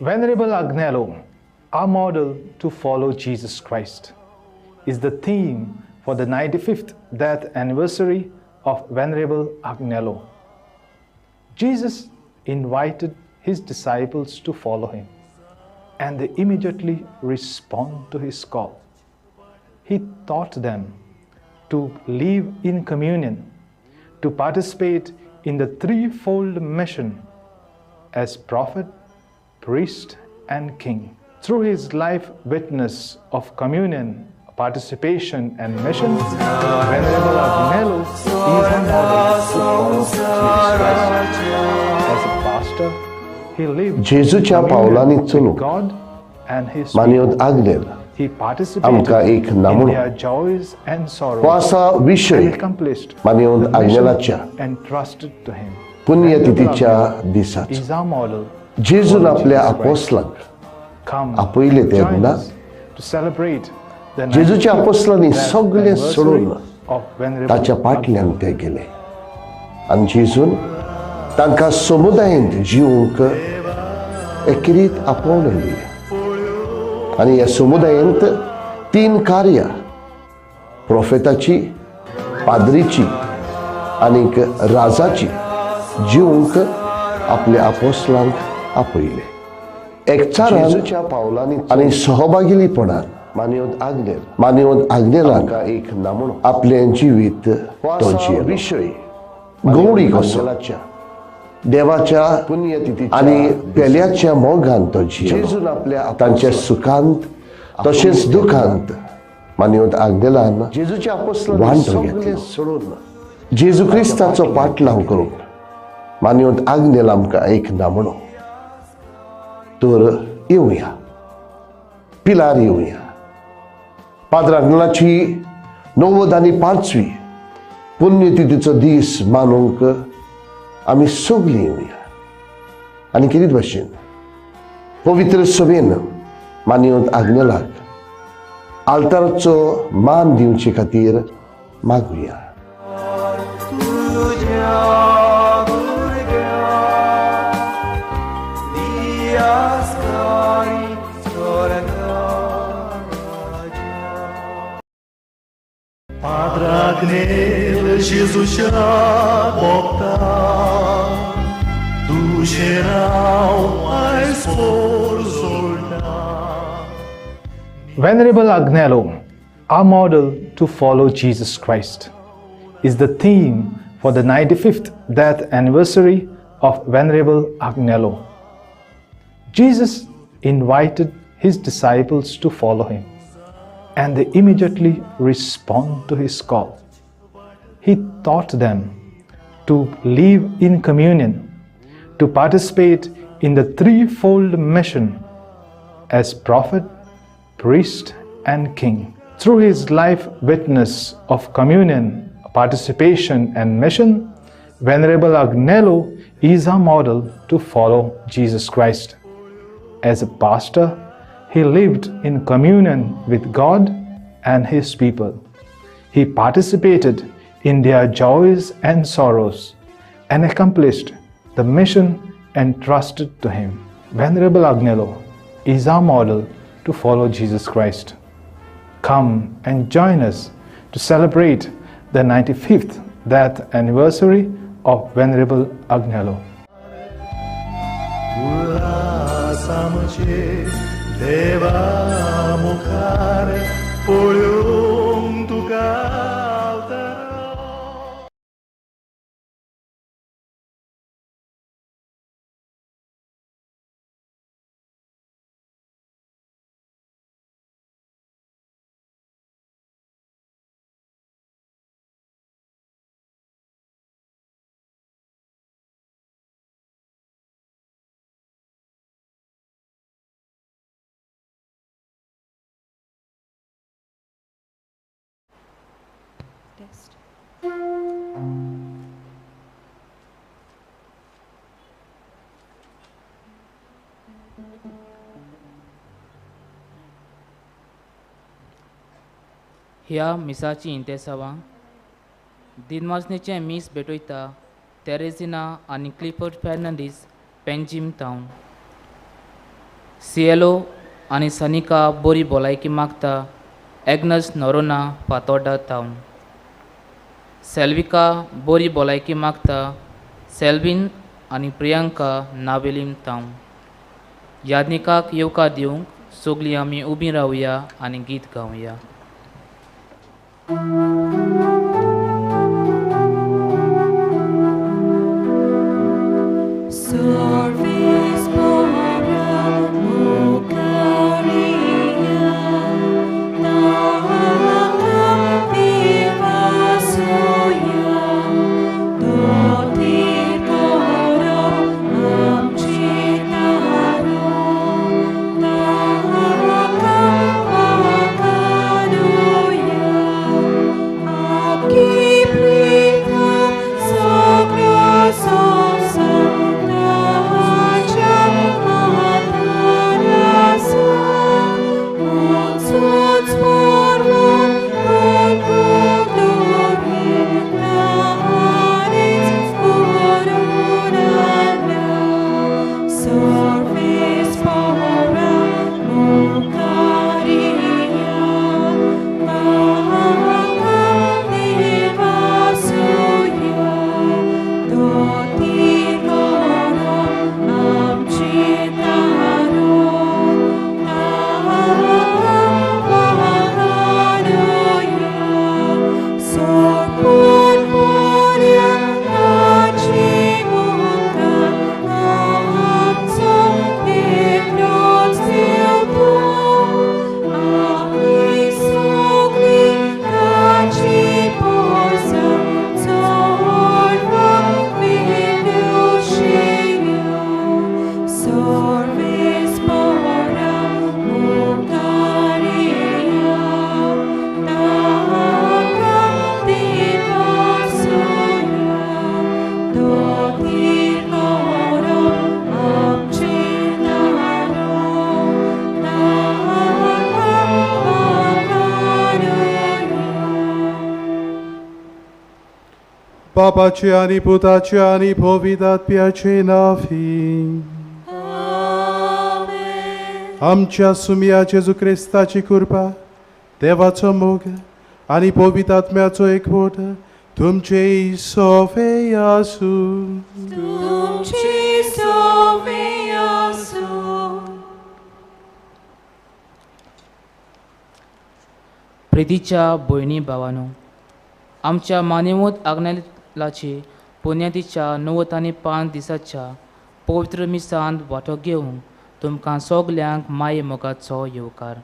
Venerable Agnelo, our model to follow Jesus Christ, is the theme for the 95th death anniversary of Venerable Agnelo. Jesus invited his disciples to follow him, and they immediately respond to his call. He taught them to live in communion, to participate in the threefold mission as prophet, priest, and king. Through his life witness of communion, participation, and mission, Venerable Agnelo is a model to follow Jesus Christ. As a pastor, he lived जेजूच्या पावलांनी चलूंक God and his मानयत Agnel He participated आमकां एक in नामूनो. their joys and sorrows हो आसा विशय and accomplished मानयत the mission आग्नेलाच्या entrusted to him. पुण्यतिथीच्या दिसाचो. Is our model जेजून आपल्या Jesus Christ. आपोसलांक Come आपयले join तेन्ना us to celebrate the जेजूच्या 95th आपोसलांनी death सगळें anniversary सोडून of Venerable ताच्या फाटल्यान ते गेले आनी जेजून तांकां समुदायेंत जिवंक एकेरीत आपोवणें दिलें आनी ह्या समुदायेंत तीन कार्यां प्रोफेताची, पाद्रीची आनीक राजाची जिवंक आपल्या आपोसलांक आपयले. एकचारान पावलांनी आनी सहभागिलीपणान मानयत आग्नेलान एक नामून आपलें जिवीत तो जियेलो. विशय गवळी कसो देवाच्या आनी पेल्याच्या मोगान तो जियेलो. तांच्या सुखांत तशेंच दुखांत मानयत आग्नेलान वांटो घेतलो. जेजू क्रिस्ताचो पाटलाव करूंक मानयत आग्नेल आमकां एक नामणो. तर येवया पिलार येवया. पाद्र आग्नेलाची 95वी पुण्यतिथीचो दीस मानूंक आमी सगळीं येवया आनी कितें भाशेन पवित्र सभेन मानयत आग्नेलाक आल्ताराचो मान दिवचे खातीर मागुया. Padre Agnel, Jesus opta, tu geral Venerable Agnelo, our model to follow Jesus Christ, is the theme for the 95th death anniversary of Venerable Agnelo. Jesus invited his disciples to follow him, and they immediately respond to his call. He taught them to live in communion, to participate in the threefold mission as prophet, priest, and king. Through his life witness of communion, participation, and mission, Venerable Agnelo is our model to follow Jesus Christ. As a pastor, he lived in communion with God and his people. He participated in their joys and sorrows and accomplished the mission entrusted to him. Venerable Agnelo is our model to follow Jesus Christ. Come and join us to celebrate the 95th death anniversary of Venerable Agnelo. Test. ह्या मिसाची इंतेसांवांक दिनवाजणेचें मीस भेटयता तेरेजिना आनी Clifford Fernandes, Panjim town. सिएलो आनी सनिका बरी भलायकी मागता agnus Noronha, Fatorda town. सेल्विका बरी भलायकी मागता सेल्वीन आनी प्रियंका, नावेलीम टावन. यादनिकाक येवकार दिवंक सगळीं आमी उबीं रावया आनी गीत गावया. बापाचे आनी पुताचे आनी पवित्र नांवान. आमच्या सुमया जेजू क्रिस्ताची कृपा, देवाचो मोग आनी पवित्र आत्म्याचो एकवट तुमचे सोवे आसूं. तुमचे सोवे आसूं. प्रितीच्या भयणी भावानो, आमच्या मानेवत आग्नेलाचे पुण्यातीच्या 95 दिसाच्या पवित्र मिसांत वांटो घेवंक तुमकां सगल्यांक माये मोगाचो येवकार.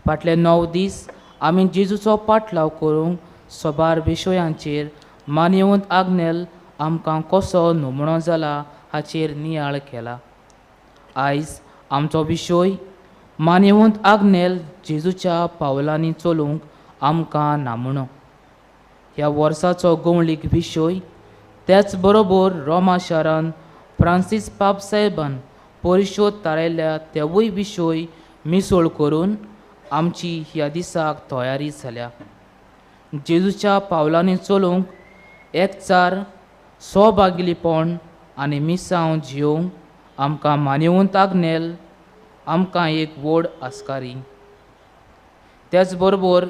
फाटले 9 दीस आमी जेजूचो पाटलाव करूंक सोबार विशयांचेर मानेवंत आग्नेल आमकां कसो नमुणो जाला हाचेर नियाळ केला. आयज आमचो विशय मानेवंत आग्नेल जेजूच्या पावलांनी चलूंक आमकां नामुणो. ह्या वर्साचो गोंवळीक विशय त्याच बरोबर रोमा शारान फ्रांसीस पाप साहेबान परिशोध थारायल्या तेवूय विशय मिसळ करून आमची ह्या दिसाक तयारी जाल्या. जेजूच्या पावलांनी चलूंक एकचार, सोभागिलीपण आनी मिसांव जियोवंक आमकां मानेवंत आग्नेल आमकां एक व्हड आस्कारी. त्याच बरोबर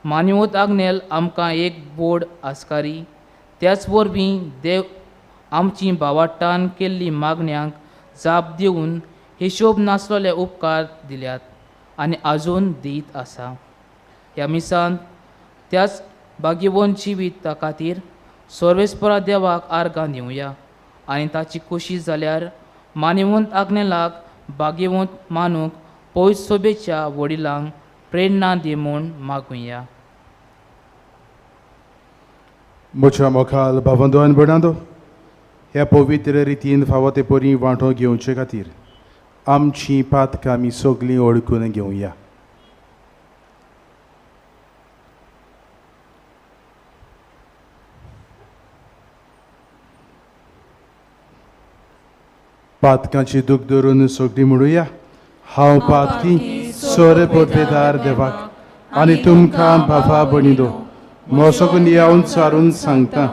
मानेवंत आग्नेल आमकां एक व्हड आस्कारी, त्याच वरवीं देव आमची भावाट्टान केल्ली मागण्यांक जाप दिवन हिशोब नासलेले उपकार दिल्यात आनी आजून दीत आसा. ह्या मिसांत त्याच भाग्यवंत जिविता खातीर सर्वेस्परा देवाक आर्गां दिवया आनी ताची खोशी जाल्यार मानेवंत आग्नेलाक भाग्यवंत मानूंक पयस सोबेच्या वडिलांक प्रेरणा दी म्हूण मागुया. म्हज्या मोखाल भावंदो आनी भयणांनो, ह्या पवित्र रितीन फावो ते परी वांटो घेवचे खातीर आमची पातकां आमी सगळीं ओळखून घेवया. पातकांची दूख धरून सगळीं म्हणुया, हांव पातकी सोरे पोटवेदार देवाक आनी तुमकां बाबा भयणींनो मोसोकून येवन सारून सांगता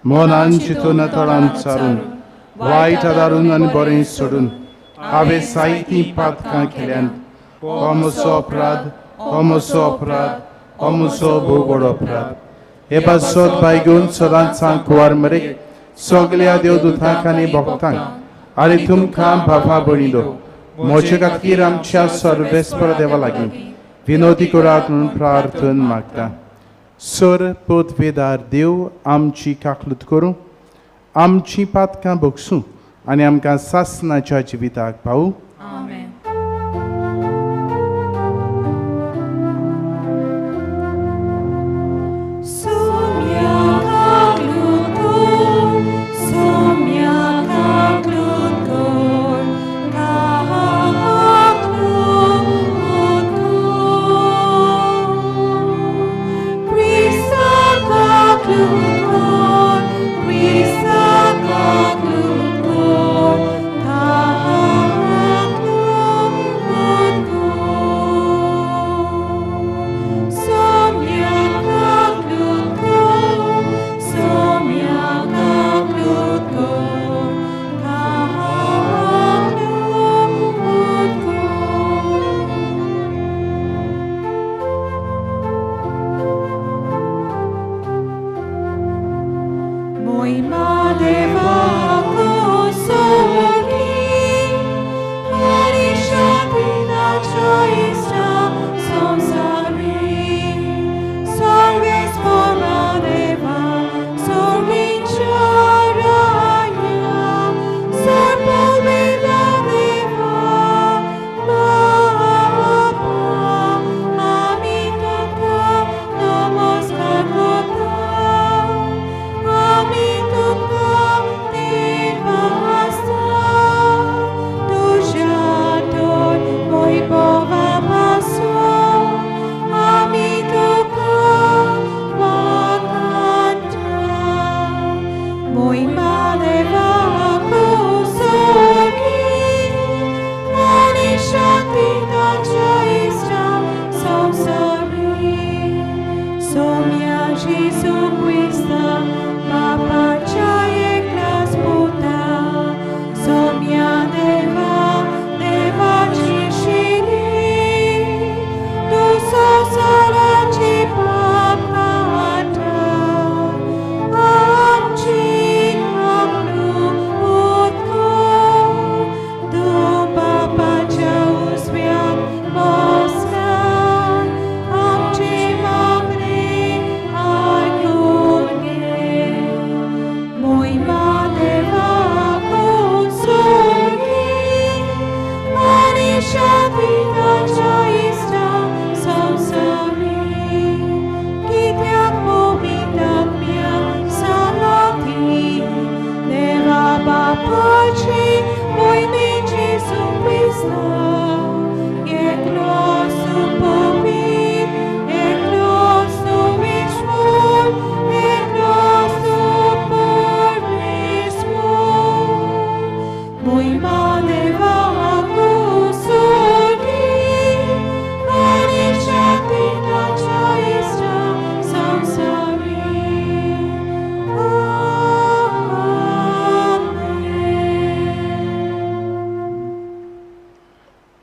मनान चिंतून तळान सारून वायट आदारून आनी बरें सोडून हांवें साहिती पातकां केल्यान. हो म्हजो अपराध, हो म्हजो अपराध, हो म्हजो भोव व्हड अपराध. हे पासत बायगून सदांच सांकवार मरे सगल्या देवदूतांक आनी भक्तांक आनी तुमकां बाबा भयणीलो म्हजे खातीर आमच्या सर्वेस्पर देवा लागीं विनोदी करात म्हणून प्रार्थन मागता. सर पदवेदार देव आमची काकलूत करूं, आमची पातकां भोगसूं आनी आमकां सासनाच्या जिविताक पावूं.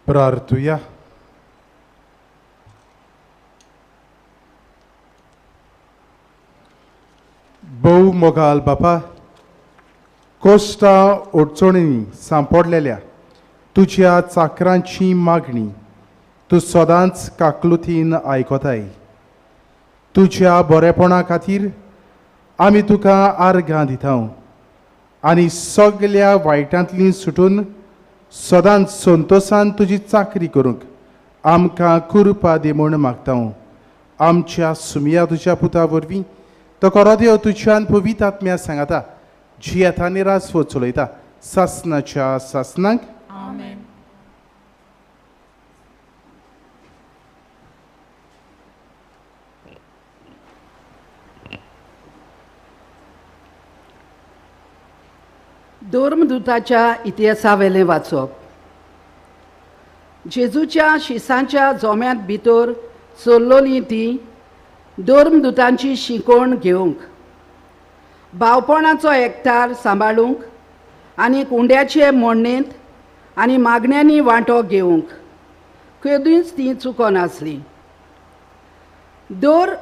प्रार्थुया. भोव मोगाल बापा, कोश्टा अडचणींनी सांपडलेल्या तुज्या चाकरांची मागणी तूं सदांच काकलुतीन आयकताय. तुज्या बरेपणा खातीर आमी तुका आर्गां दिता आनी सगल्या वायटांतली सुटून सदांच संतोसान तुजी चाकरी करूंक आमकां कृपा दी म्हूण मागता. आमच्या सुमिया तुज्या पुता वरवीं तो खरो देव तुज्यान पवित्र आत्म्या सांगाता जियेता आनी राजवट चलयता सासनाच्या सासनाक. धर्मदूताच्या इतिहासावेलें वाचप. जेजूच्या शिसांच्या जोम्यांत भितर चल्लोली ती धर्मदुतांची शिकवण घेवंक, भावपणाचो एकठार सांबाळूंक आनी कुंड्याचे मोडणेंत आनी मागण्यांनी वांटो घेवंक केदींच ती चुकनासली. दर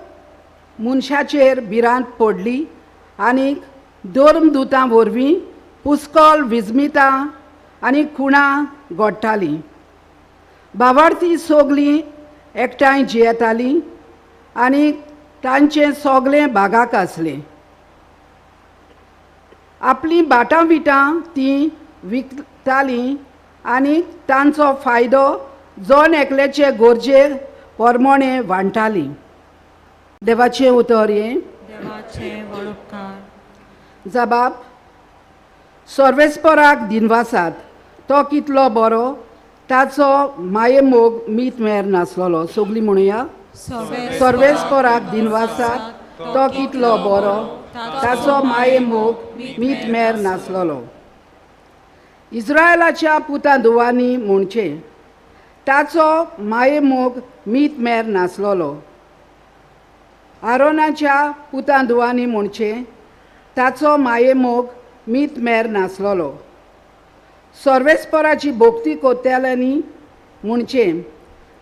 मनशाचेर भिरांत पडली आनी धर्मदुतां वरवीं पुस्कळ विजमितां आनी खुणां घडटालीं. भावार्थी सगलीं एकठांय जियेतालीं आनी तांचें सगलें भागाक आसलें. आपलीं भाटां बिटां तीं विकतालीं आनी तांचो फायदो जण एकल्याचे गरजे प्रमाणे वांट्टालीं. देवाचें उतर हें. देवाचें व्हड उपकार. जबाब. सर्वेस्पराक दिनवासात, तो कितलो बरो, ताचो मायेमोग मीत मेर नासलोलो. सगलीं म्हणुया, सर्वेस्पराक दिनवासात, तो कितलो बरो, ताचो मायेमोग मीत मेर नासलोलो. इस्रायलाच्या पुता धुवांनी म्हणचें, ताचो मायेमोग मीत मेर नासलोलो. आरोनाच्या पुता धुवांनी म्हणचें, ताचो मायेमोग मीत मेर नासलोलो. सर्वेस्पराची भक्ती कोत्याल्यांनी म्हणचें,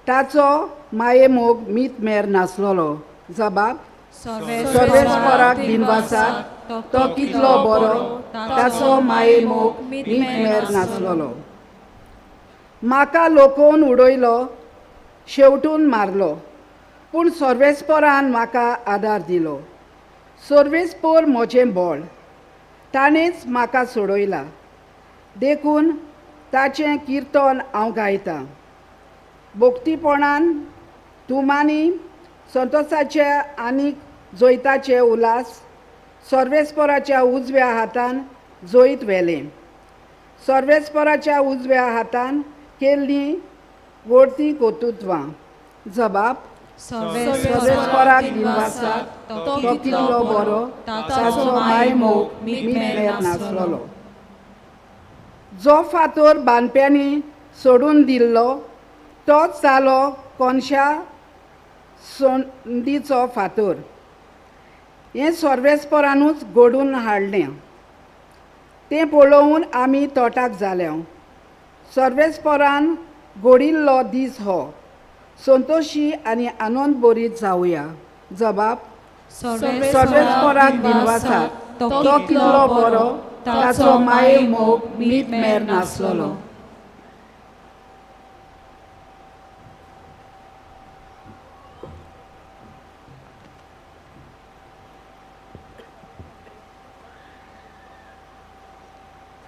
ताचो मायेमोग मीत मेर नासलोलो. जबाब. सर्वेस्पराक दिनवासात, तो कितलो बरो, ताचो मायेमोग मीत मेर नासलोलो. म्हाका लोकोवन उडयलो, शेवटून मारलो, पूण सर्वेस्परान म्हाका आदार दिलो. सर्वेस्पर म्हजें बळ, ताणेंच म्हाका सोडयला, देखून ताचें किर्तन हांव गायतां. भक्तीपणान तुमानी संतोसाचे आनी जैताचे उल्हास सर्वेस्पराच्या उजव्या हातान जैत व्हेलें. सर्वेस्पराच्या उजव्या हातान केल्लीं व्हडतीं कर्तृत्वां. जबाब. सर्वेस्पराक दिनवासात, तो कितलो बरो, ताचो मायेमोग मीत मेर नासलोलो. जो फातर बांदप्यांनी सोडून दिल्लो तोच जालो कोनशा संदीचो फातर. हें सर्वेस्परानूच घडून हाडलें, तें पळोवन आमी तोटाक जाल्या. सर्वेस्परान घडिल्लो दीस हो, संतोशी आनी आनंद बरीत जावया. जबाब. सर्वेस्पराक दिनवासात, तो कितलो बरो, ताचो मायेमोग मीत मेर नासलोलो.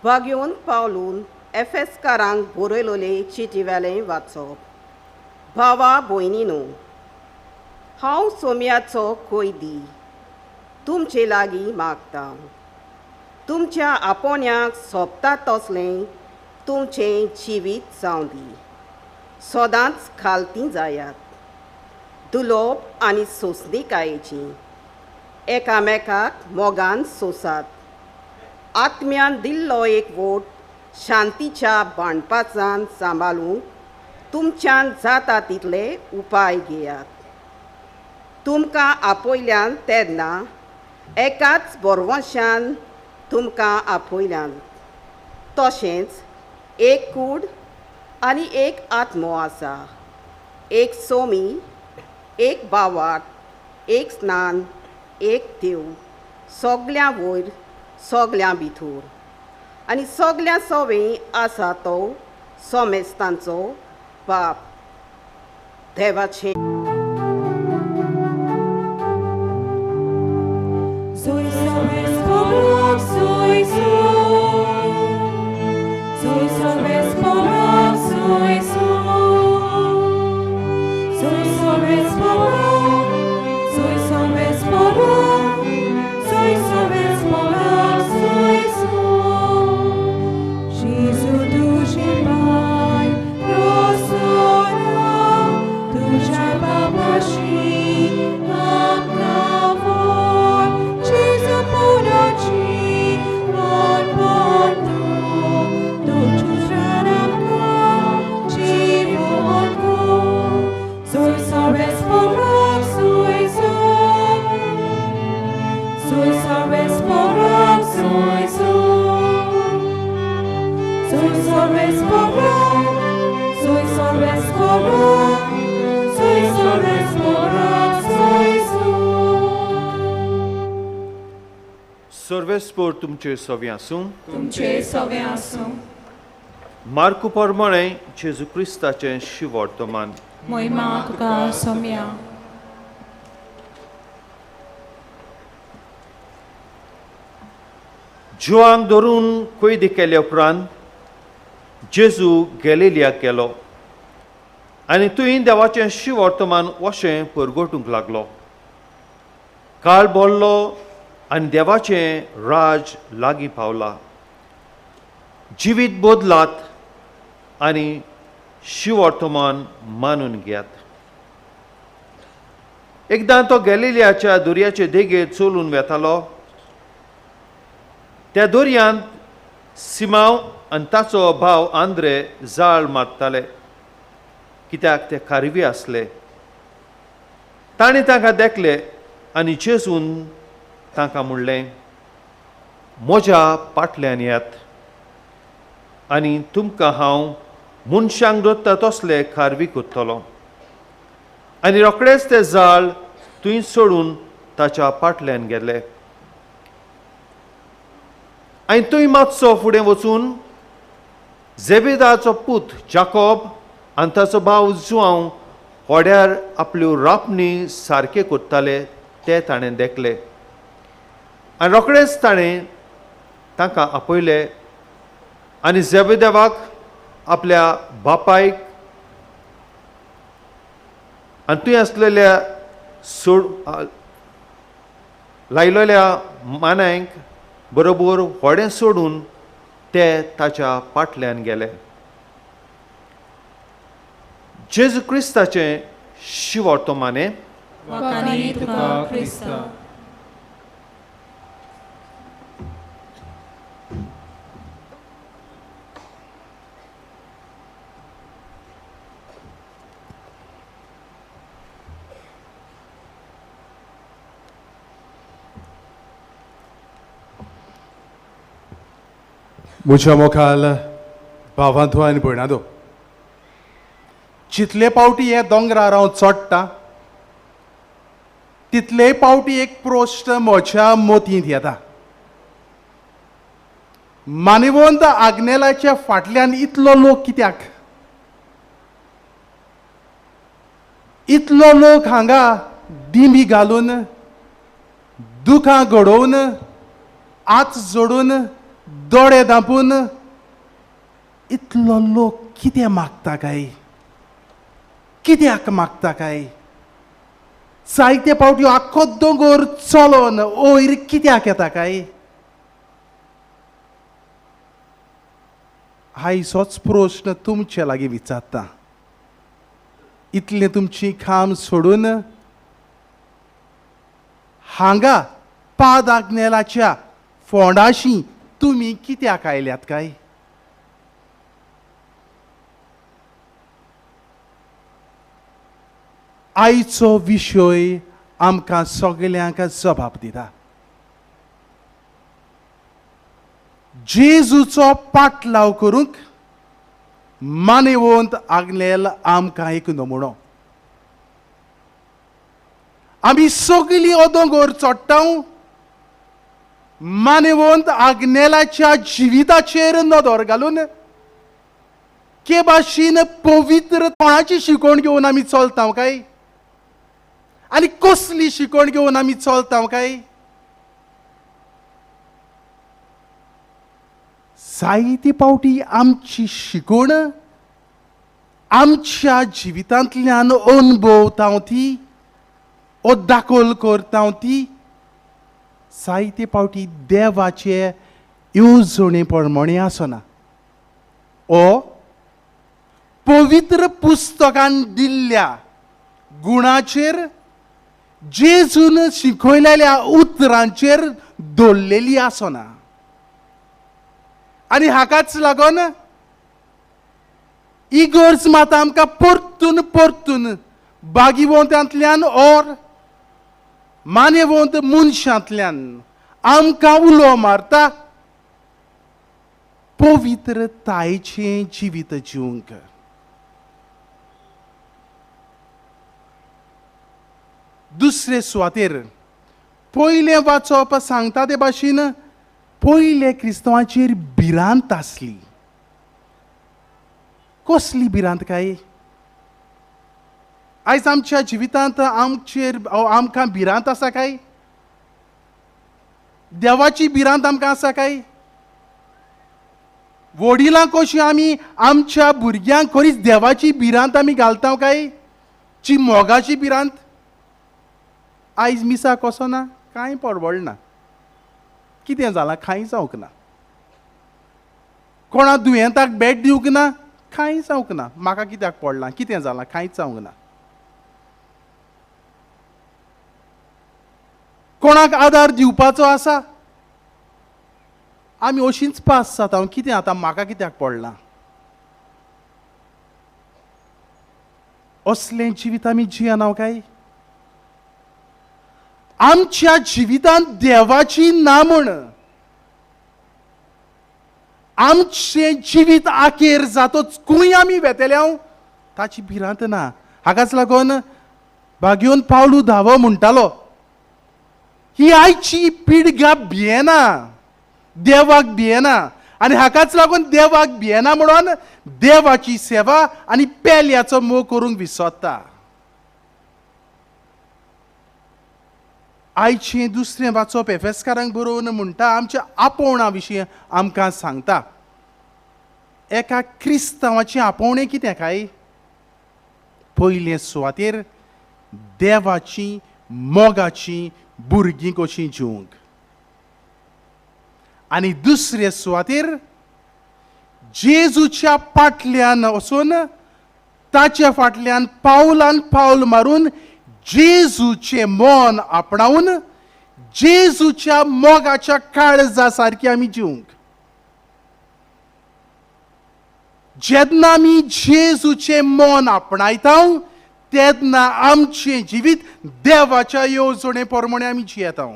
भाग्योन पावलून एफएसकारांक बरयलोले चिटीवेलें वाचप. भावा भयणीनो, हांव सोम्याचो कैदी तुमचे लागीं मागता, तुमच्या आपोवण्याक सोबता तसलें तुमचें जिवीत जावं दी. सदांच खालती जायात, दुलोप आनी सोंसणीकायेची, एकामेकाक मोगान सोंसात. आत्म्यान दिल्लो एक वोट शांतीच्या बांदपाचान सांबाळूंक तुमच्यान जाता तितले उपाय घेयात. तुमकां आपयल्यान तेन्ना एकाच बरवंशान तुमकां आपयल्यान, तशेंच एक कूड आनी एक आत्मो आसा, एक सोमी, एक भावार्थ, एक स्नान, एक देव, सगल्यां वयर सगल्यां भितर आनी सगल्यां सवें आसा तो सोमेस्तांचो बाप. देवाचें She, I'm not for, she's a सर्वेस्पोर तुमचे सवे आसूं, तुमचे सवे आसूं. मार्कू प्रमाणे जेजू क्रिस्ताचें शिवर्तमान. मोहिमा तुका सोम्या. जुवांक धरून कैदी केल्या उपरांत जेजू गॅलिलियाक गेलो आनी थंय देवाचें शिवर्तमान अशें परगटूंक लागलो. काळ भरलो आनी देवाचें राज लागीं पावला. जिवीत बदलात आनी शिवर्तमान मानून घेयात. एकदां तो गॅलिलियाच्या दर्याचे देगेर चलून वेतालो. त्या दर्यांत सिमांव आनी ताचो भाव आंद्रे जाळ मारताले, कित्याक ते खारवी आसले. ताणें तांकां देखले आनी जेजून तांकां म्हणलें, म्हज्या पाटल्यान येयात आनी तुमकां हांव मनशांक दोत्ता तसले खारवी करतलो. आनी रोखडेच ते जाळ थंय सोडून ताच्या पाटल्यान गेले. आनी थंय मातसो फुडें वचून जेबेदाचो पूत जाकोब आनी ताचो भाव जुआंव होड्यार आपल्यो रापणी सारके करताले ते ताणें देखले. आनी रोखडेच ताणें तांकां आपयले आनी जेबेदेवाक आपल्या बापायक आनी थंय आसलेल्या सोड लायलेल्या मानायक बरोबर होडें सोडून ते ताच्या पाटल्यान गेले. जेजू क्रिस्ताचें शिवर्तमाने. म्हज्या मुखार भावांतू आनी भयणांतू, जितले पावटी हे दोंगरार हांव चडटा तितले पावटी एक प्रश्न म्हज्या मतींत येता. मानिवंत आग्नेलाच्या फाटल्यान इतलो लोक कित्याक? इतलो लोक हांगा दिंबी घालून, दुखां घडोवन, हात जोडून, दोळे धांपून इतलो लोक कितें मागता काय? कित्याक मागता काय? जायते पावटी आख्खो दोंगर चलोन वयर कित्याक येता काय? आयज होच प्रश्न तुमचे लागीं विचारता. इतलें तुमची काम सोडून हांगा पाद आग्नेलाच्या फोंडाशी तुमी कित्याक आयल्यात काय? आयचो विशय आमकां सगल्यांक जबाब दिता. जेजूचो पाटलाव करूंक मानेवंत आग्नेल आमकां एक नमुनो. आमी सगलीं हो दोंगर चडटा मानेवंत आग्नेलाच्या जिविताचेर नदर घालून के भाशेन पवित्र कोणाची शिकवण घेवन आमी चलता काय? आनी कसली शिकवण घेवन आमी चलता काय? जायते पावटी आमची शिकवण आमच्या जिवितांतल्यान अणभवता ती ओ दाखल करता ती जायते पावटी देवाचे येवजणे प्रमाणे आसना. ओ पवित्र पुस्तकान दिल्ल्या गुणाचेर, जेजून शिकयलेल्या उतरांचेर दवरलेली आसना. आनी हाकाच लागून इगर्ज मात आमकां परतून परतून बागिवंतांतल्यान ओर मानेवंत मनशांतल्यान आमकां उलो मारता. पवित्रतायेचें जिवीत जिवंक. दुसरे सुवातेर पयलें वाचप सांगता ते भाशेन पयले क्रिस्तांवाचेर भिरांत आसली. कसली भिरांत काय? आयज आमच्या जिवितांत आमचेर आमकां भिरांत आसा काय? देवाची भिरांत आमकां आसा काय? वडिलां कशी आमी आमच्या भुरग्यांक खरीच देवाची भिरांत आमी घालता काय? ची मोगाची भिरांत. आयज मिसाक कसो ना, कांय परवडना, कितें जालां कांय जावंक ना, कोणा दुयेंताक भेट दिवंक ना, कांय जावंक ना, म्हाका कित्याक पडलां, कितें जालां, कांयच जावंक ना, कोणाक आदार दिवपाचो आसा, आमी अशींच पास जाता, कितें आतां म्हाका कित्याक पडलां. असलें जिवीत आमी जियेना काय? आमच्या जिवितांत देवाची ना म्हण आमचें जिवीत आखेर जातोच खंय आमी वेतले हांव ताची भिरांत ना. हाकाच लागून भाग्योन पावलू धांवो म्हणटालो, ही आयची पिडगा भियेना, देवाक भियेना, आनी हाकाच लागून देवाक भियेना म्हणून देवाची सेवा आनी पेल्याचो मोग करूंक विसरता. आयचें दुसरें वाचप एफेसकारांक बरोवन म्हणटा, आमच्या आपोवणा विशीं आमकां सांगता. एका क्रिस्तांवाचें आपोवणें कितें काय? पयले सुवातेर देवाची मोगाची भुरगीं कशीं जिवंक, आनी दुसरे सुवातेर जेजूच्या फाटल्यान वचून ताच्या फाटल्यान पावलान पावल मारून जेजूचें मन आपणावन जेजूच्या मोगाच्या काळजा सारकी आमी जिवंक. जेन्ना आमी जेजूचें मन आपणायता तेन्ना आमचें जिवीत देवाच्या येवजणे प्रमाणे आमी जियेता.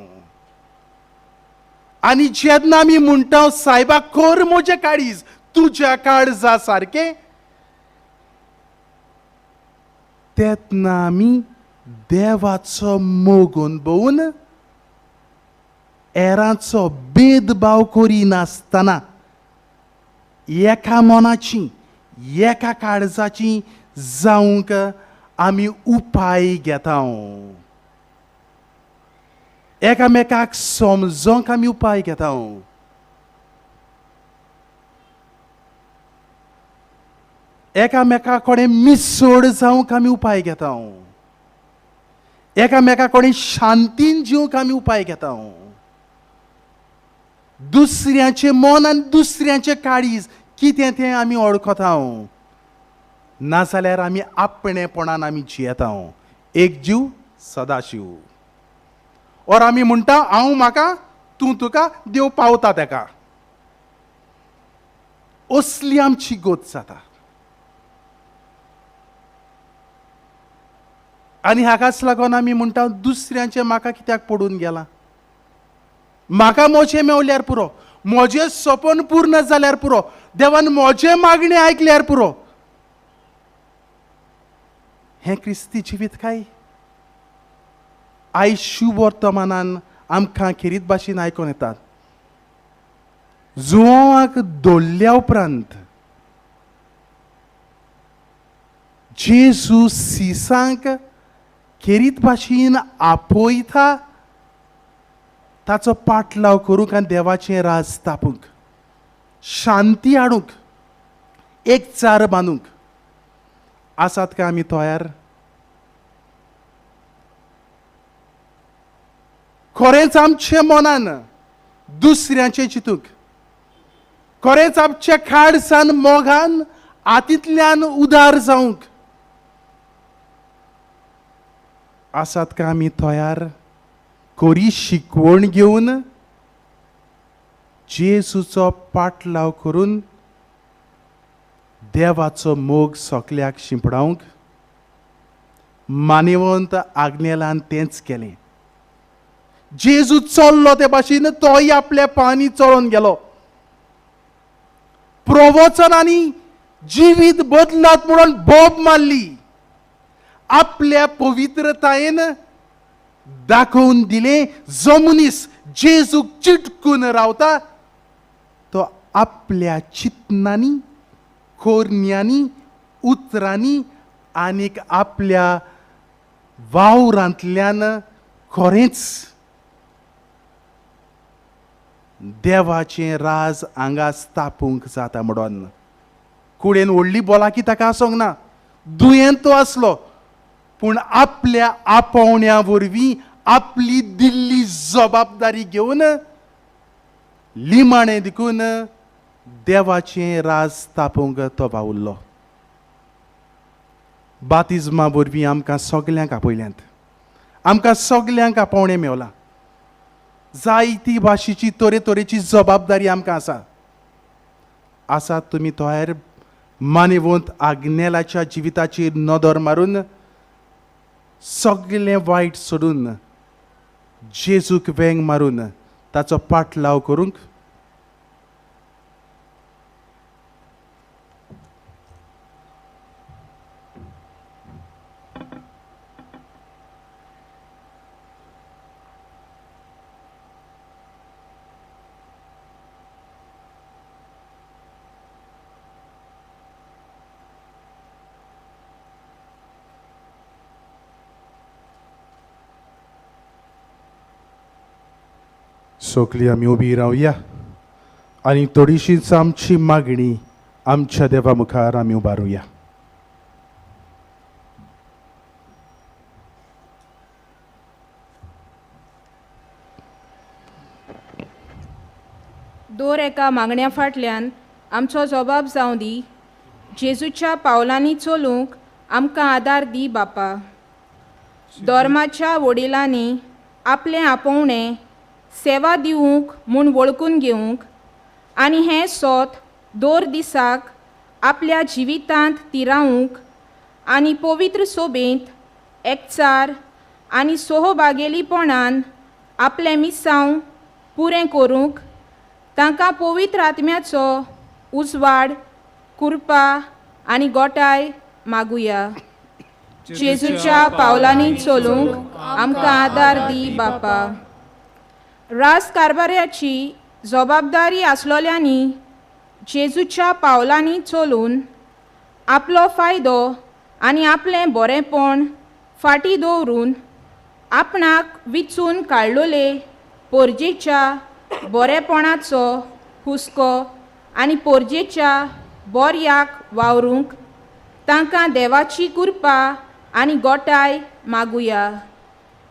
आनी जेन्ना आमी म्हणटा सायबा कर म्हजें काळीज तुज्या काळजा सारकें, तेन्ना आमी देवाचो मोग अणभवून हेरांचो भेदभाव करिनासतना एका मनाची एका काळजाची जावंक आमी उपाय घेता, एकामेकाक समजोंक आमी उपाय घेता. एकामेका कडेन मिसोड जावंक आमी उपाय घेता, एकामेका कडेन शांतीन जिवंक आमी उपाय घेता. दुसऱ्याचें मन आनी दुसऱ्याचें काळीज कितें तें आमी वळखता, नाजाल्यार आमी आपणेपणान आमी जियेता. एक जीव सदाशीव. और आमी म्हणटा हांव म्हाका, तूं तुका, देव पावता तेका. असली आमची गोत जाता. आनी हाकाच लागून आमी म्हणटा दुसऱ्यांचें म्हाका कित्याक पडून गेलां, म्हाका म्हजें मेवल्यार पुरो, म्हजें सपन पूर्ण जाल्यार पुरो, देवान म्हजें मागणें आयकल्यार पुरो. हें क्रिस्ती जिवीत काय? आयज शुवर्तमानान आमकां खेरीत भाशेन आयकोन येतात. जुवांक दवरल्या उपरांत जेजू सिसांक खेरीत भाशेन आपयता ताचो पाटलाव करूंक आनी देवाचें राज स्थापूंक, शांती हाडूंक, एकचार बांदूंक. आसात काय आमी तयार? खरेंच आमच्या मनान दुसऱ्यांचें चिंतूंक, खरेंच आमच्या काळजान मोगान हातींतल्यान उदार जावंक आसात काय आमी तयार? कोरी शिकवण घेवन जेजूचो पाटलाव करून देवाचो मोग सगल्याक शिंपडावंक मानेवंत आग्नेलान तेंच केलें. जेजू चल्लो ते भाशेन तोय आपल्या पांयांनी चलोन गेलो. प्रवचनांनी जिवीत बदलात म्हणून बोब मारली, आपल्या पवित्रतायेन दाखोवन दिलें जो मनीस जेजूक चिटकून रावता तो आपल्या चिंतनांनी, कोरण्यांनी, उतरांनी आनीक आपल्या वावरांतल्यान खरेंच देवाचें राज हांगा स्थापूंक जाता. म्हणून कुडेन व्हडली बोलाकी ताका आसूंक ना, दुयेंत तो आसलो, पूण आपल्या आपोवण्या वरवीं आपली दिल्ली जबाबदारी घेवन लिमाणें देखून देवाचें राज स्थापूंक तो वावुरलो. बातिज्मा वरवीं आमकां सगल्यांक आपयल्यांत, आमकां सगल्यांक आपोवणें मेवलां. जायती भाशेची तरेतरेची जबाबदारी आमकां आसा. आसात तुमी तयार मानेवंत आग्नेलाच्या जिविताचेर नदर मारून सगळें वायट सोडून जेजूक वेंग मारून ताचो पाटलाव करूंक? सगळीं आमी उबी रावया आनी थोडीशीच आमची मागणी आमच्या देवा मुखार आमी उबारुया. दर एका मागण्या फाटल्यान आमचो जबाब जावं दी. जेजूच्या पावलांनी चलूंक आमकां आदार दी बापा. धर्माच्या वडिलांनी आपलें आपोवणें सेवा दिवंक म्हूण वळखून घेवंक आनी हें सोत दर दिसाक आपल्या जिवितांत तिरावंक आनी पवित्र सोबेंत एकचार आनी सोहबागेलीपणान आपलें मिसांव पुरें करूंक तांकां पवित्र आत्म्याचो उजवाड, कृपा आनी गोटाय मागुया. जेजूच्या पावलांनी चलूंक आमकां आदार दी बापा. राज कारभाराची जबाबदारी आसलोल्यांनी जेजूच्या पावलांनी चलून आपलो फायदो आनी आपलें बरेंपण फाटीं दवरून आपणाक विचून काडलोले पोरजेच्या बरेपणाचो हुस्को आनी पोरजेच्या बोरयाक वावरूंक तांकां देवाची कृपा आनी गोटाय मागुया.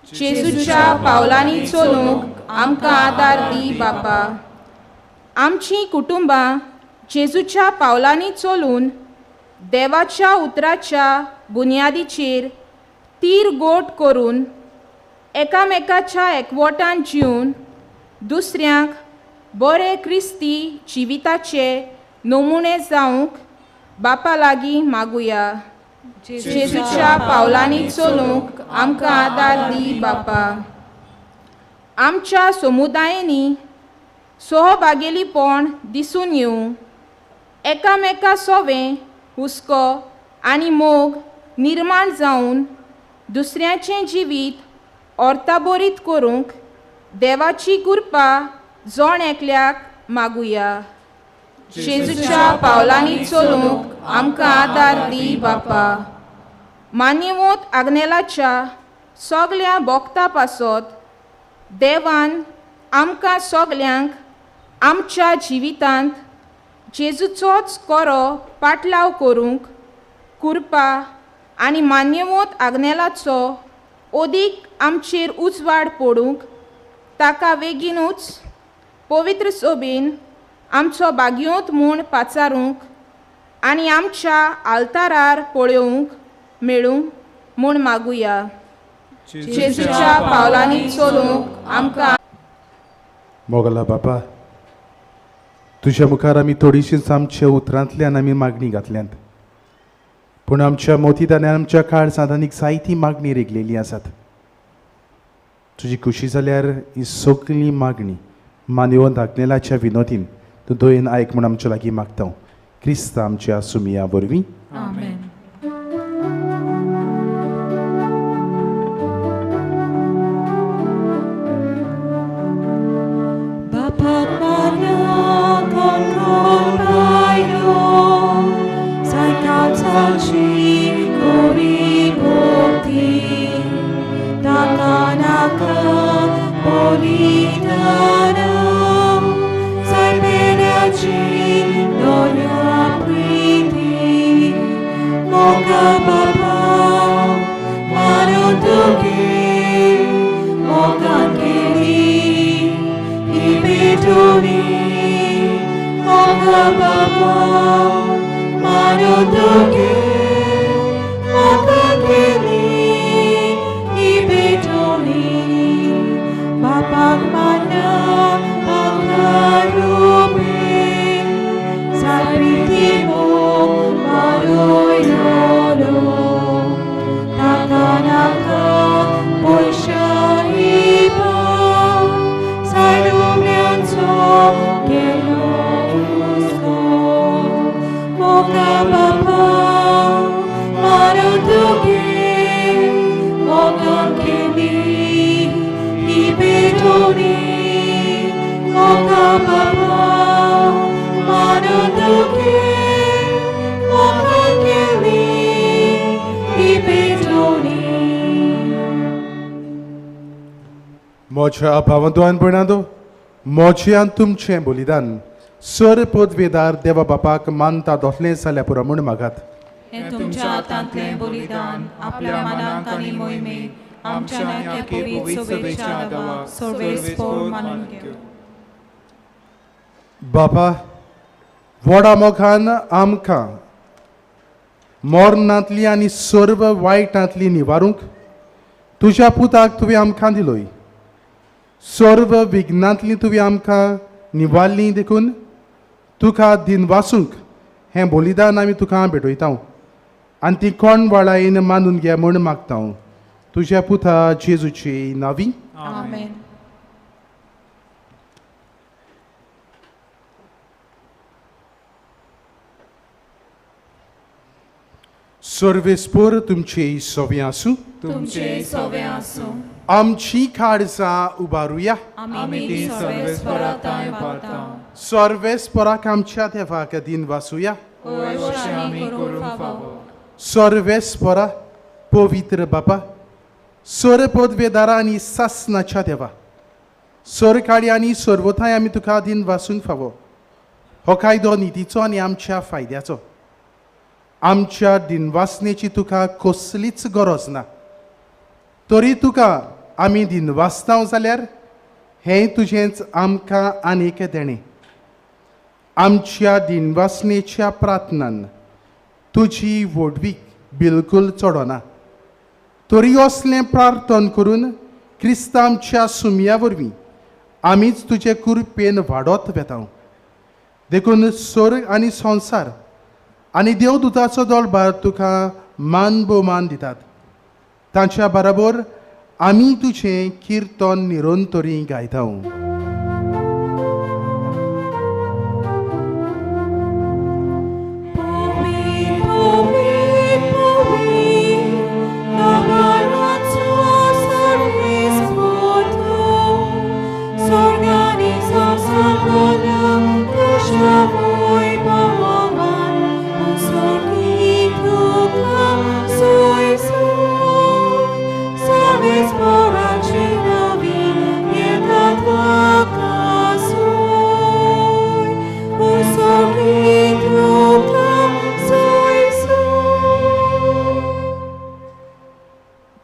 जेजूच्या पावलांनी चलूंक आमकां आदार दी बापा. आमचीं कुटुंबां जेजूच्या पावलांनी चलून देवाच्या उतराच्या बुन्यादीचेर तीर गोट करून एकामेकाच्या एकवटान जिवन दुसऱ्यांक बरे क्रिस्ती जिविताचे नमुने जावंक बापा लागीं मागुया. जेजूच्या पावलांनी चलूंक आमकां आदार दी बापा. आमच्या समुदायांनी सहभागेलीपण दिसून येवं, एकामेका सोवें हुस्को आनी मोग निर्माण जावन दुसऱ्याचें जिवीत अर्ताबरीत करूंक देवाची कृपा जण एकल्याक मागुया. जेजूच्या पावलांनी चलूंक आमकां आदार दी बापा. मान्यवंत आग्नेलाच्या सगल्या बोगता पासत देवान आमकां सगल्यांक आमच्या जिवितांत जेजूचोच कोरो पाटलाव करूंक कृपा आनी मान्यवंत आग्नेलाचो ओदीक आमचेर उजवाड पडूंक ताका बेगीनूच पवित्र सोबीन आमचो भाग्योत म्हूण पाचारूंक आनी आमच्या आल्तारार पळोवंक मेळूं म्हूण मागुया. जेजूच्या पावलांनी चलूंक आमकां. मोगला बापा, तुज्या मुखार आमी थोडीशीच आमच्या उतरांतल्यान आमी मागणी घातल्यांत, पूण आमच्या मोतीदान आमच्या काळजांत आनीक जायती मागणी रिगलेली आसात. तुजी खुशी जाल्यार ही सगळी मागणी मानवंत आग्नेलाच्या विनोदीन तूं दयेन आयक म्हूण आमच्या लागीं मागता. क्रिस्त आमच्या सुमिया वरवीं. आमेन. मोज्या भावंदवान भयणांनो, मोज्यान तुमचें बलिदान सर पदवेदार देवा बापाक मानता दोतलें जाल्यार पुरो म्हूण मागात. हें तुमच्या हातांतलें बलिदान आपल्या मनाक आनी मोहिमेक आमच्या नाक्या पवित्र सभेच्या देवा सर्वेस्पोर मानून घेवं. बापा, व्हडा मोगान आमकां मरणांतली आनी सर्व वायटांतली निवारूंक तुज्या पुताक तुवें आमकां दिलोय. सर्व विघ्नांतली तुवें आमकां निवारली देखून तुका दिनवासूंक हें बलिदान आमी तुका भेटयता आनी ती कोण वाळायेन मानून घे म्हूण मागता तुज्या पुता जेजूची नावी. आमेन. सर्वेस्पोर तुमचे सोवे आसूं. तुमचे सोवे आसूं. आमची काळजां उबारुया. आमी ती सर्वेस्पोरा थंय पावता. सर्वेस्पोराक आमच्या देवाक दिन वासूया. सर्वेस्पोरा पवित्र बापा, सर पदवेदारा आनी सासनाच्या देवा, सरकाळी आनी सर्वथाय आमी तुका दिन वासूंक फावो. हो कायदो नितीचो आनी आमच्या फायद्याचो. आमच्या दिनवासनेची तुका कसलीच गरज ना, तरी तुका आमी दिनवासता जाल्यार हें तुजेंच आमकां आनीक देणें. आमच्या दिनवासनेच्या प्रार्थनान तुजी व्हडवीक बिलकूल चडना, तरी असलें प्रार्थन करून क्रिस्तांच्या सुमया वरवीं आमीच तुजे कृपेन वाडत वेता. देखून स्वर्ग आनी संवसार आनी देवदूताचो दळबार तुका मान भोवमान दितात. तांच्या बराबर आमी तुजें किर्तन निरंतरी गायता.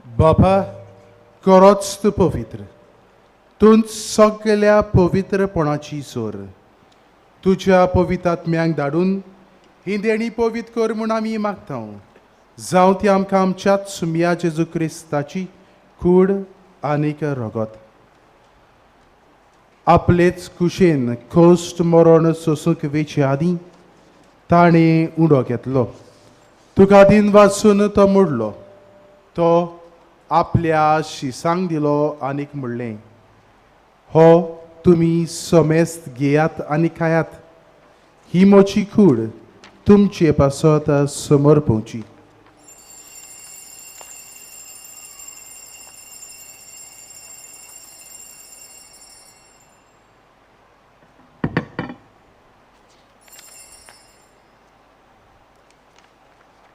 बापा, खरोच तूं पवित्र, तूं सगल्या पवित्रपणाची सोर. तुज्या पवित्र आत्म्यांक धाडून ही देणी पवित्र कर म्हूण आमी मागता. जावं ती आमकां आमच्याच सुमया जेजू क्रिस्ताची कूड आनीक रगत. आपलेच कुशेन कश्ट मरण सोसूंक वेचे आदीं ताणें उडो घेतलो. तुका दिन वाचून तो मोडलो. तो आपल्या शिसांक दिलो आनीक म्हणलें, हो तुमी समेस्त घेयात आनी खायात. ही म्हजी कूड तुमचे पासत समर्पोवची.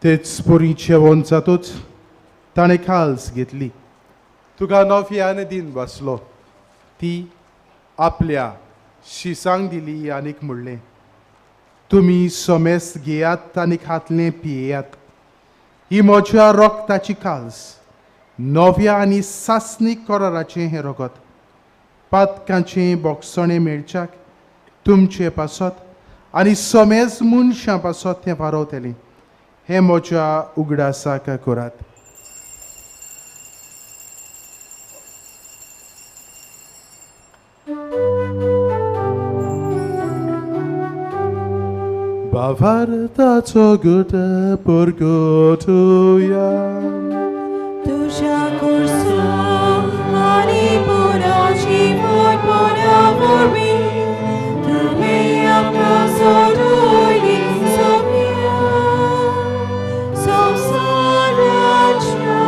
तेच पोरी जेवण जातूच ताणें खाल्स घेतली, तुका नोफियान दिन बसलो, ती आपल्या शिसांक दिली आनीक म्हणलें, तुमी सोमेस घेयात आनी खातलें पियेयात, ही म्हज्या रोगताची काल्स, नव्या आनी सासणीक कराराचें हें रगत, पातकांचें बोगसणें मेळच्याक तुमचे पासत आनी सोमेज मनशां पासत तें वारवतलें, हें म्हज्या उगडासाक करात. भावार्थाचो गुट परगटुया, तुज्या कुर्सा आनी पुनर्जीवनपणा वरवीं तुवें आमकां सोडयली सोंप्या संवसाराच्या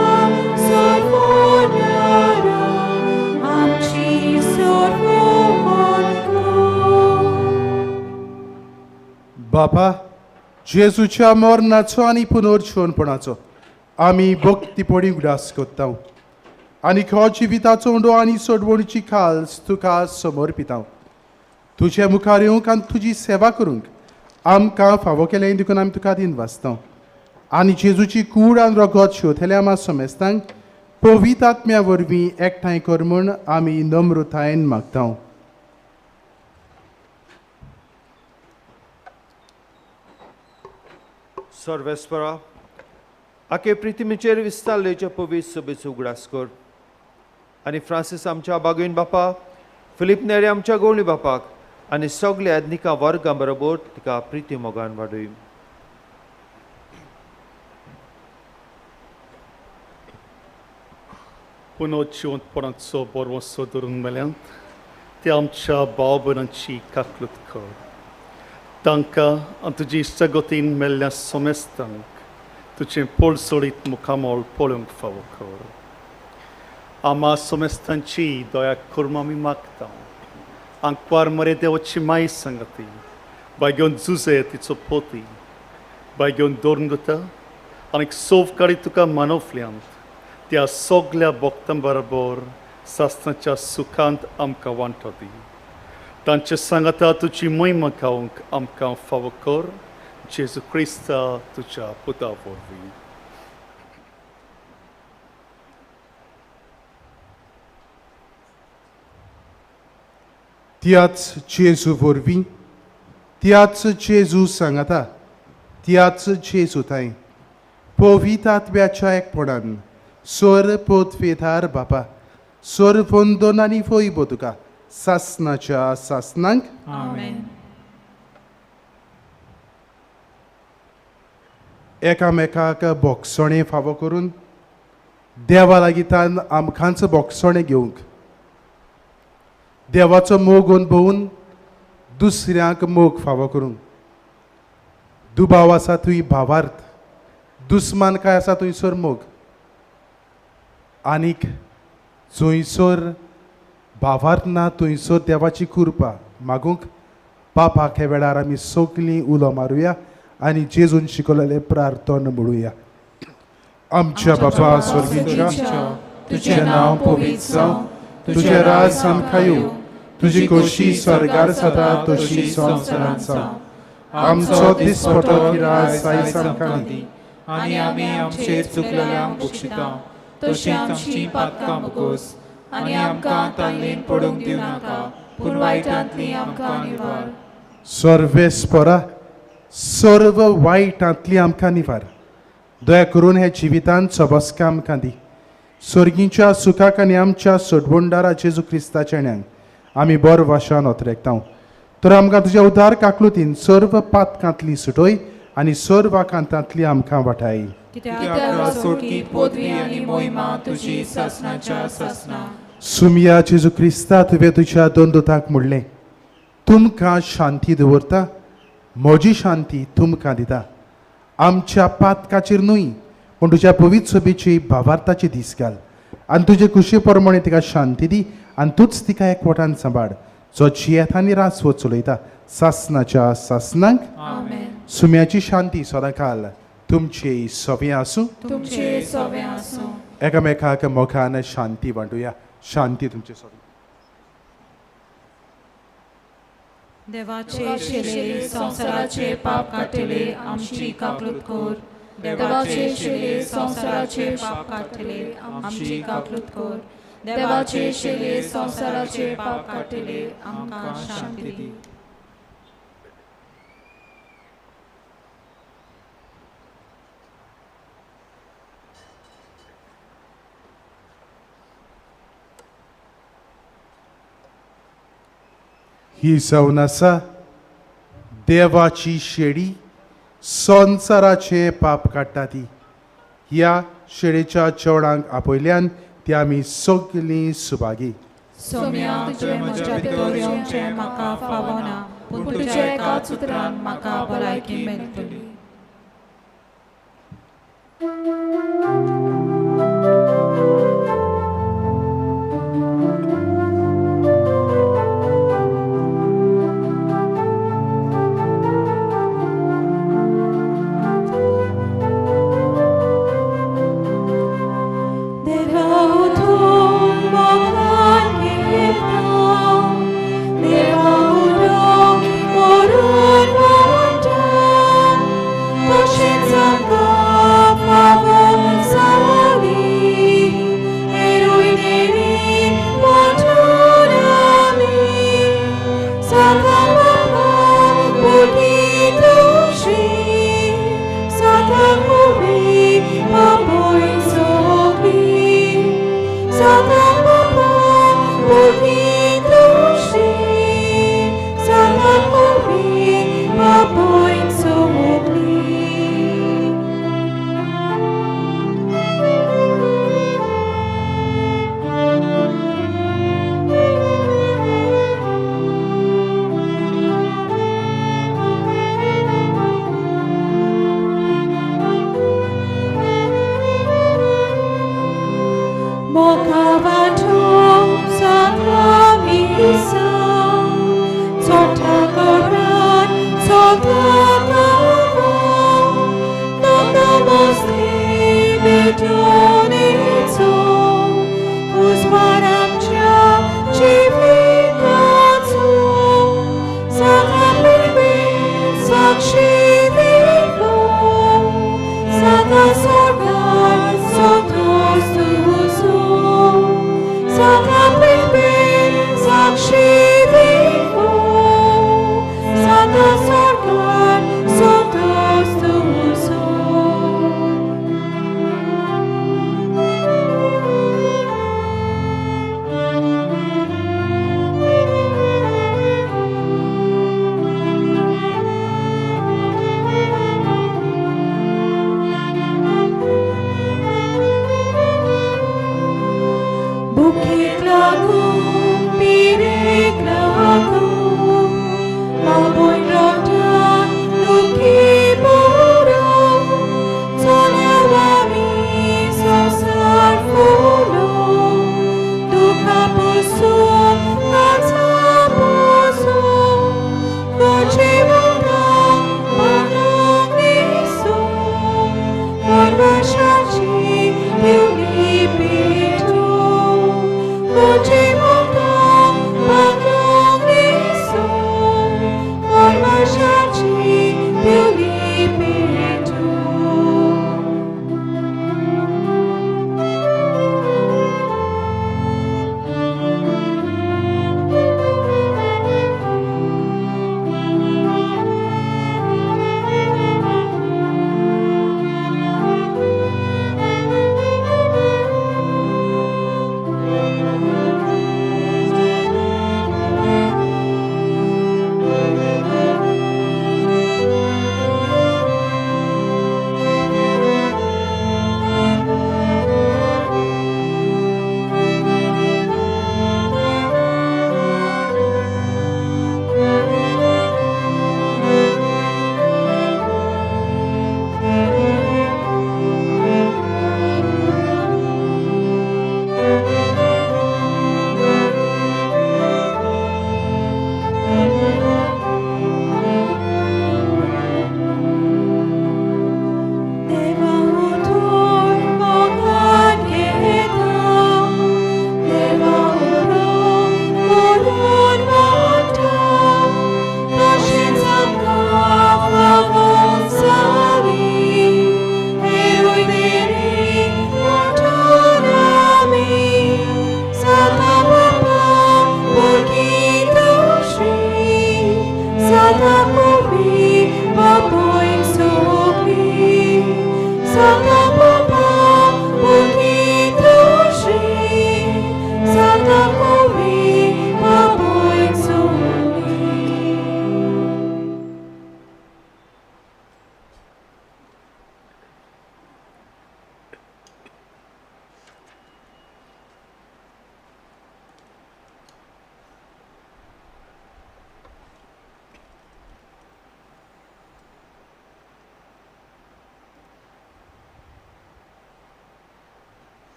सोडवणारा आमची सोडवण कर. बापा, जेजूच्या मरणाचो आनी पुनर्जीवनपणाचो आमी भक्तीपणी उगडास करता आनी हो जिविताचो उंडो आनी सोडवणीची खाल्स तुका समर्पिता. तुजे मुखार येवंक आनी तुजी सेवा करूंक आमकां फावो केलें देखून आमी तुका दिन वाचता आनी जेजूची कूड आनी रगत शिवतल्या आमा समेस्तांक पवित्र आत्म्या वरवीं एकठांय कर म्हूण आमी नम्रतायेन मागता. सर्वेस्परा, आखे प्रितिमेचेर विस्तारलेच्या पवित्र सभेचो उगडास कर आनी फ्रांसीस आमच्या बागेन बापा, फिलीप नेरे आमच्या गवळी बापाक आनी सगल्या आदनिका वर्गां बरोबर तिका प्रिती मोगान वाडय. पुनर्जिवंतपणाचो बरवसो धरून मेल्यांत ते आमच्या भाव भयणांची काकलूत कर, तांकां आनी तुजी इश्टागतीन मेल्ल्या सोमेस्तांक तुजें पळसोळीत मुखामळ पळोवंक फावो कर. आमा सोमेस्तांची दया करून आमी मागता. आंकवार मरे देवाची माय सांगती, बाय घेवन जुजे तिचो पोती, बाय घेवन दवरून दिता आनी सोव काळी तुका मानवल्यांत त्या सगल्या भक्तां बरोबर सासणाच्या सुखांत आमकां वांटो दी. तांचे सांगाता तुजी महिमा गावंक आमकां फावो कर, जेजू क्रिस्ता तुज्या पुता वरवीं. त्याच जेजू वरवीं, त्याच जेजू सांगाता, त्याच जेजू थांय पवित्र आत्म्याच्या एकपणान स्वर पोतफेधार बापा, स्वर वंदन आनी वैभव तुका सासणाच्या सासणांक. आमेन. एकामेकाक बोगसणें फावो करून देवा लागीं आमकांच बोगसणें घेवंक, देवाचो मोग अनुभवून दुसऱ्यांक मोग फावो करूंक. दुबाव आसा थंय भावार्थ, दुस्मान काय आसा थंयसर मोग, आनीक जंयसर भावार्थ ना थंयसर देवाची कृपा मागूंक बापाक ह्या वेळार आमी सगलीं उलो मारुया आनी जेजून शिकवलेलें प्रार्थना म्हणुया. आमच्या बापा स्वर्गीच्या, तुजें नांव पवित्र जावं, तुजें राज आमकां येवं, तुजी खोशी स्वर्गार जाता तशी संवसारांत जावं. आमचो दिसपटो राज आयज आमकां दी आनी आमी आमचेर चुकलेल्यांक बक्षिता तशींच आमचीं पातकां मुकोस आनी आमकां ताल्लेन पडूंक दिवं नाका, पूण वायटांतली आमकां निवार. सर्वेस्परा, सर्व वायटांतली आमकां निवार. दया करून हे जिवितांत सबसका आमकां दी. स्वर्गीच्या सुखाक आनी आमच्या सोडवणदारा जेजू क्रिस्ताच्या ण्यान आमी बर वाशान ओतरेकता. तर आमकां तुज्या उदार काकलुतीन सर्व पातकांतली सुटय आनी सर्व आकांतांतली आमकां वाटाय. कित्याक सोडकी पदवी आनी मोहिमा तुजी सासणाच्या सासणा. सुमिया जेजू क्रिस्ता, तुवें तुज्या दोन दुतांक म्हणलें, तुमकां शांती दवरता, म्हजी शांती तुमकां दिता. आमच्या पातकाचेर न्हय पूण तुज्या पवित्र सभेची भावार्थाची दीस घाल आनी तुजे खुशी प्रमाणे तिका शांती दी आनी तूंच तिका एकवटान सांबाळ, जो जियेता आनी राजवट चलयता सासनाच्या सासनाक. सुम्याची शांती सदांकाल तुमचे सोबें आसूं. तुमचे सोबें आसूं. एकामेकाक मोगान शांती वांटुया. शांती तुमचे सोबें. देवाचे शिले संवसाराचे पाप काडटले आमची काकलूत कर. देवाचे शिले संवसाराचे पाप काडटले आमची काकलूत कर. देवाचे शिले संवसाराचे पाप काडटले आमकां शांती दी. ही जावन आसा देवाची शेडी, संवसाराचे पाप काडटा ती. ह्या शेडीच्या चेवडांक आपयल्यान ती आमी सगळीं सुभागी. सोम्या, तुवें म्हज्या भितर येवचें म्हाका फावना, पूण तुज्या एकाच उतरान म्हाका भलायकी मेळटली.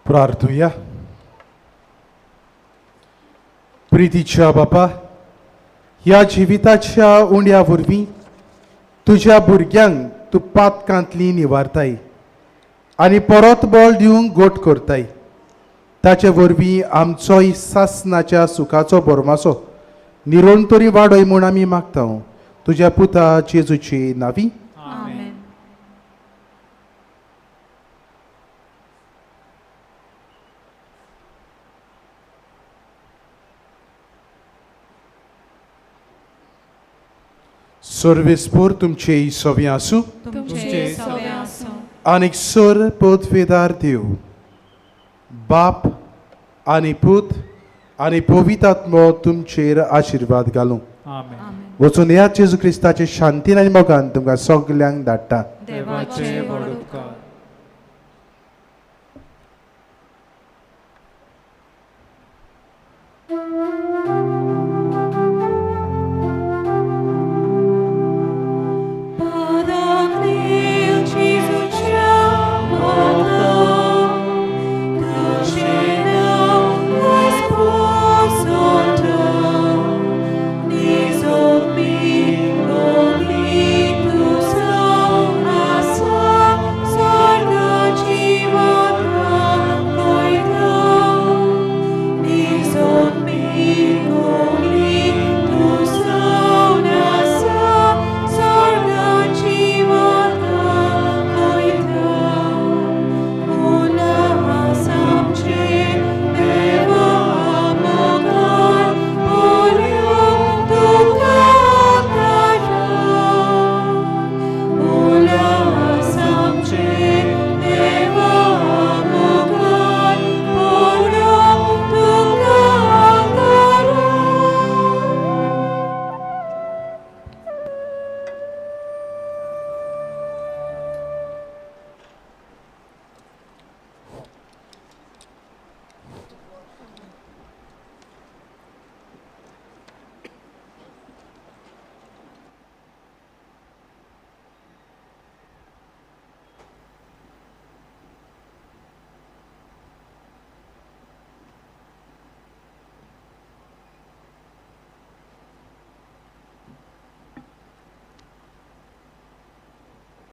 प्रार्थुया. प्रितीच्या बापा, ह्या जिविताच्या उंड्या वरवीं तुज्या भुरग्यांक तूं पातकांतली निवारताय आनी परत बळ दिवंक गोट करताय. ताचे वरवीं आमचोय सासनाच्या सुखाचो बोरमासो निरोण तरी वाडय म्हूण आमी मागता तुज्या पुता जेजूची नावी. सर्वेस्पोर तुमचे सवे आसूं आनी सर पदवेदार देव बाप आनी पूत आनी पवित्र आत्मो तुमचेर आशिर्वाद घालूं. वचून ह्या जेजू क्रिस्ताचे शांतीन आनी मोगान तुमकां सगल्यांक धाडटा. देवाचे व्हड उपकार.